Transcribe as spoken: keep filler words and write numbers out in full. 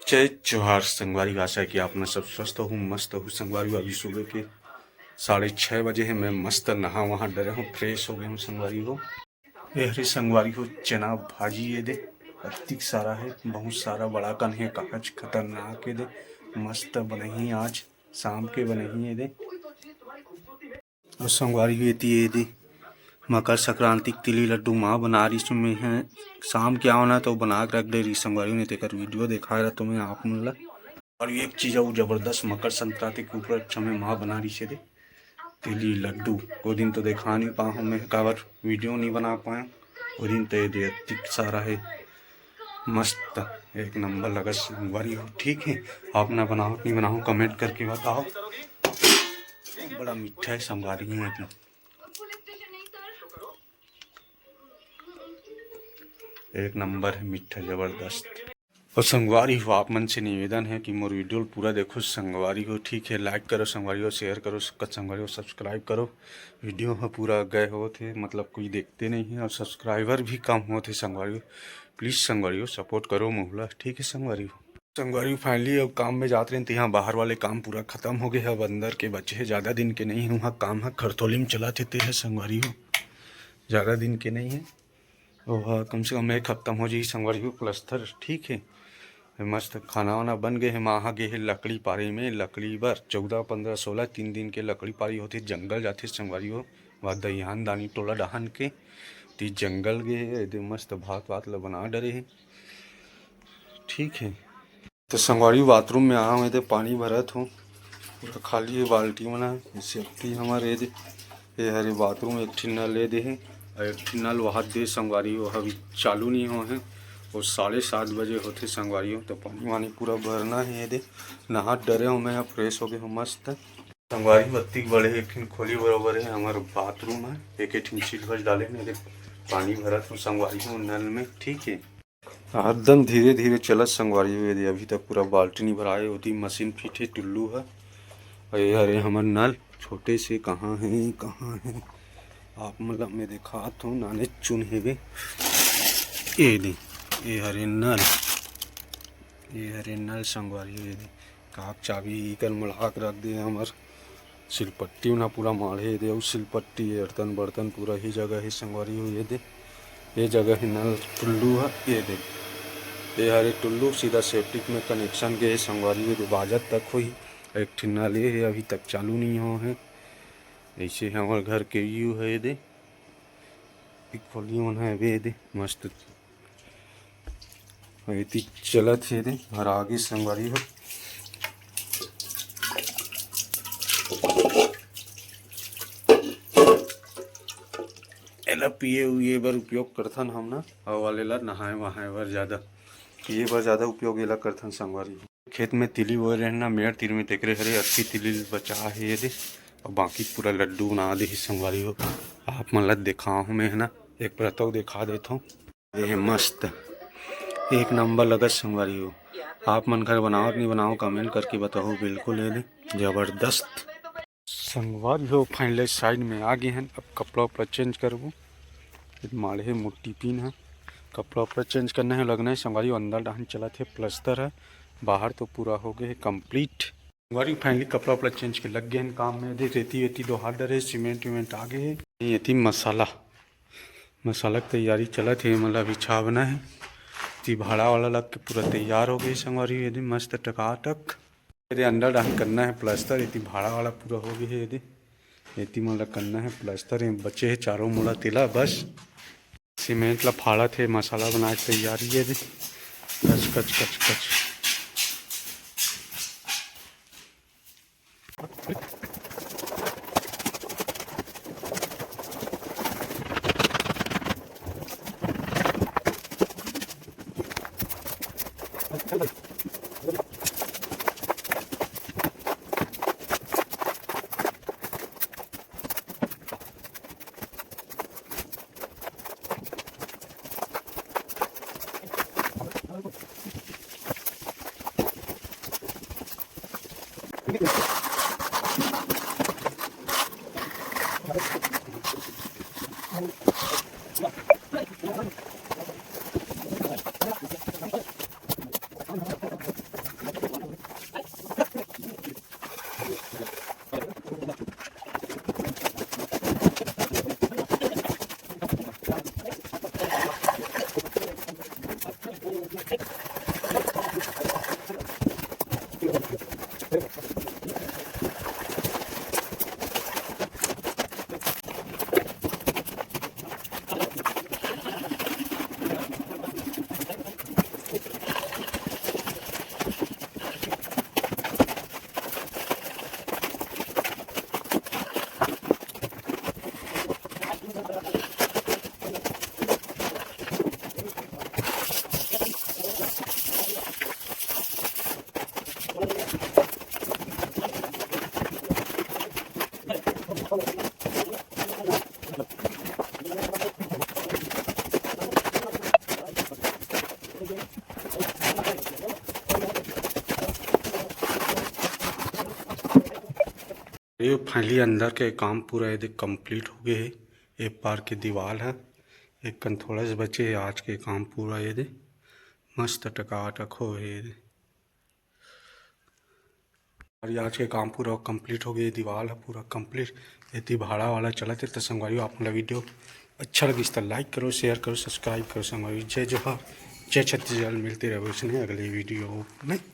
जय जोहार संगवारी, आशा है कि आप मन सब स्वस्थ हो, मस्त हो संगवारी। अभी सुबह के साढ़े छः बजे हे, मैं मस्त नहा वहा डरे हूँ, फ्रेश हो गए हूँ संगवारी हो। ये हरे संगवारी हो चना भाजी, ये दे अतिक सारा है, बहुत सारा बड़ा कन है, कागज खतरनाक, ये दे मस्त बनही, आज शाम के बनही, ये दे। और संगवारी हो एती ये दे मकर संक्रांति के तिली लड्डू माँ बना रही, मैं है शाम के आओ ना तो बना के रख दे रही संगवारी हो, नहीं तेकर वीडियो देखा रहा तो मैं आप मन ला। और एक चीज अउ जबरदस्त, मकर संक्रांति के उपलक्ष्य में माँ बना रही से दे तिली लड्डू। वो दिन तो देखा नहीं पा हूँ मैं, काबर वीडियो नहीं बना पाया। वो दिन तो ये दे अतिक सारा है, मस्त एक नंबर लगा संगवारी हो। ठीक है, आप ना बनाओ नहीं बनाओ, कमेंट करके बताओ। बड़ा मीठा है संगवारी हो, मतलब एक नंबर है मीठा, जबरदस्त। और संगवारी हो, आप मन से निवेदन है कि मोर वीडियो ल पूरा देखो संगवारी हो, ठीक है, लाइक करो संगवारी हो, शेयर करो संगवारी हो, सब्सक्राइब करो। वीडियो ह पूरा गए होत हे, मतलब कोई देखते नहीं है और सब्सक्राइबर भी कम होत हे संगवारी हो। प्लीज संगवारी हो, सपोर्ट करो मोहला, ठीक है संगवारी हो। संगवारी हो, फाइनली अब काम में जात रहे तो यहाँ बाहर वाले काम पूरा खत्म हो गए है, अब अंदर के बचे है, ज़्यादा दिन के नहीं है, वहाँ काम है खरथोली में चला थे, ते है संगवारी हो, ज़्यादा दिन के नहीं है। ओह, कम से कम एक हफ्ता में हो जाही संगवारी हो प्लस्तर, ठीक है। मस्त खाना वाना बन गए हे, माँ गे हे लकड़ी पारी में, लकड़ी बर चौदह, पन्द्रह, सोलह, तीन दिन के लकड़ी पारी होथे, जंगल जाथे संगवारी हो, वहाँ दहियान दानी टोला डहान के, ती जंगल गे हे, एदे मस्त भात वात ला बना डरे हे, ठीक है। तो संगवारी बाथरूम में आए हूँ, एदे पानी भरत हूँ, पूरा खाली है बाल्टी मन ह। सेफ्टी हमारे एदे, ये हरे बाथरूम एक ठिन नल एदे हे, और एक ठिन नल वहाँ दे संगवारी हो, अभी चालू नहीं हो है, वो साढ़े सात बजे होथे संगवारी हो, तो पानी वानी पूरा भरना है एदे। नहा डरे हूँ मैं, फ्रेश हो गए हूँ मस्त। संगवारी हो अतिक बड़े एक ठिन खोली बरोबर है हमारे बाथरूम है, एक एक ठिन चीज बस डाले ने, एदे पानी भरत हूँ संगवारी हो नल में, ठीक है। एकदम धीरे धीरे चलत संगवारी हो, एदे अभी तक पूरा बाल्टी नहीं भराए, ओती मशीन फिट है टुल्लू है। और ये हरे हमर नल छोटे से कहाँ है, कहाँ है, आप मतलब मैं दिखात हूँ, नाने चुन हेबे। ये दे, ये हरे नल, ये हरे नल संगवारी हो, ये दे काक चाबी इकर मढ़ा के रख दे हमर। सिलपट्टी उन्हा पूरा माढ़े दे, अउ सिलपट्टी, एरतन बर्तन पूरा ही जगह ही संगवारी हो। ये दे, ये जगह ही नल टुल्लू है। ये दे, ये हरे टुल्लू सीधा सेप्टिक में कनेक्शन के है संगवारी हो। ये दे बाजत तक होही, एक ठिन नल ये है, अभी तक चालू नहीं हो है। ऐसे हमर घर के व्यू है। ये दे, एक खोली मन है, ये दे मस्त। अउ एती चलत हे दे, हर आगे संगवारी हो। एला पिए उए बर उपयोग करथन हम ना, अउ वाले ला नहाए वहाए बर ज़्यादा, पिए बर ज़्यादा उपयोग एला करथन संगवारी हो। खेत में तिली बोए रहन ना, मेड़ तीर में तेकरे हरे अतकी तिली बचा हे ये दे, अउ बाकी पूरा लड्डू बना दे हे संगवारी हो। आप मन ला देखाहूँ मैं है ना, एक परत अउ देखा देथों। ये हे मस्त, एक नंबर लगत संगवारी हो। आप मन घर बनाओ कि नहीं बनाओ, कमेंट करके बताओ। बिल्कुल ये दे जबरदस्त। संगवारी हो, फाइनली साइड में आ गए हैं। अब कपड़ा उपड़ा चेंज करबो। ये माढ़े मोर टिफिन है, कपड़ा उपड़ा चेंज करना है, लगना है संगवारी हो। अंदर डहन चलत हे, प्लस्तर है, बाहर तो पूरा हो गए है कंप्लीट। संगवारी हो, फाइनली कपड़ा उपड़ा चेंज के लग गए हैं काम में। दे रेती वेती डोहार डरे, सीमेंट वीमेंट आ गए है। ये थी मसाला, मसाला के तैयारी चलत हे, मतलब अभी छाबना है। ती भाड़ा वाला लग के पूरा तैयार हो गए संगवारी हो, ये दे मस्त टकाटक। ये दे अंदर डहन करना है प्लस्तर, ये ती भाड़ा वाला पूरा हो गए है। ये दे एती मन ला करना है प्लस्तर, ये बचे है चारों मुड़ा तेला बस। सीमेंट ला फाड़त हे, मसाला बना के तैयार ये दे। कच, कच, कच, कच। ये finally अंदर के काम पूरा ये दे complete हो गए हे। ये पार के दीवाल है, एक कन थोड़ा सा बचे हे। आज के काम पूरा ये दे मस्त टकाटक हो हे ये दे। और ये आज के काम पूरा complete हो गए, दीवाल है पूरा complete। ये दीवाड़ा वाला चलत हे। तो संगवारी हो, आप मन ला video अच्छा लगिस तो like करो, share करो, subscribe करो संगवारी हो। जय जोहार, जय छत्तीसगढ़। मिलते रहो इसने अगले video में।